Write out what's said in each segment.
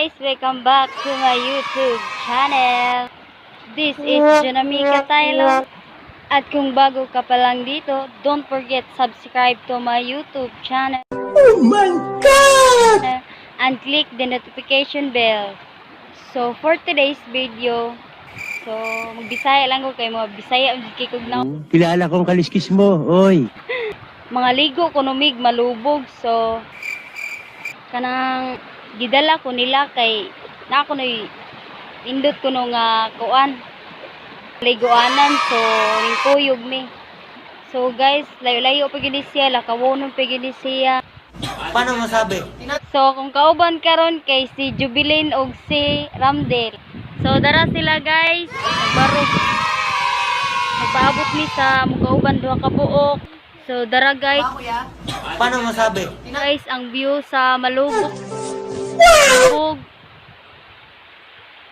Guys! Welcome back to my YouTube channel. This is Jonamika Tylo. At kung bago ka pa lang dito, don't forget subscribe to my YouTube channel. Oh my God! And click the notification bell. So, for today's video, so, magbisaya lang ko kay mga Bisaya ang kay kog na Kilala kong kaliskis mo, oy. Mga ligo kuno mig Malubog. So kanang gidala ko nila kay na ako noy indot ko no nga kuan liguanan, so ning kuyog mi. So guys, layo-layo pa gid ni siya, lakawonon pa gid ni siya. Paano masabi? So kung kauban karon kay si Jubilin og si Ramdel. So dara sila, guys, nagbarog. Nagpaabot mi sa mukauban duha ka buok. So dara, guys. Paano masabi? Guys, ang view sa Malubog. Malubog.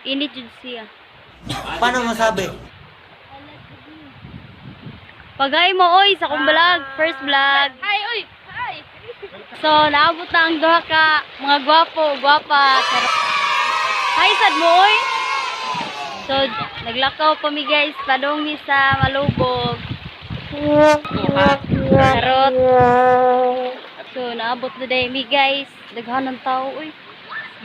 Init jud siya. Paano masabi? Pagay mo oy sa akong vlog, first vlog. Hi, oy! Hi! So, naabot na ang duha ka mga gwapo, gwapa. Charot. Hi sad mo oy. So, naglakaw pa mi, guys, padong mi sa Malubog. Charot. So, naabot na day mi, guys. Daghan ng tao oy.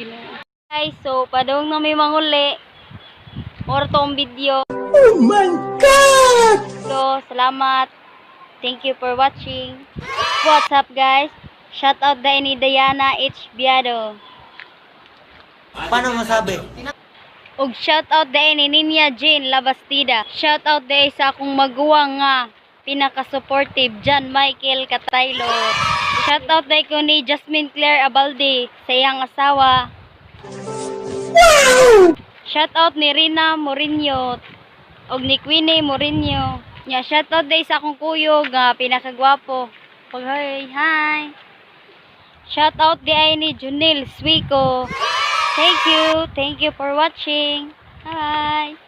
Ginoo. Guys, so padong na mi manguli. Or tong video. Oh my God! So, salamat. Thank you for watching. What's up, guys? Shout out day ni Diana H. Biado. Paano masabi? Ug shout out day ni Ninya Jane Labastida. Shout out day sa akong maguwang nga pinaka-supportive, John Michael Kataylo. Shout out day ko ni Jasmine Claire Abalde sa iyang asawa. Shout out ni Rina Mourinho og ni Queenie Mourinho. Nya shout out day sa akong kuyog nga pinakagwapo. Pag hi, hi. Shout out di ay ni Junil Suico. Thank you. Thank you for watching. Bye.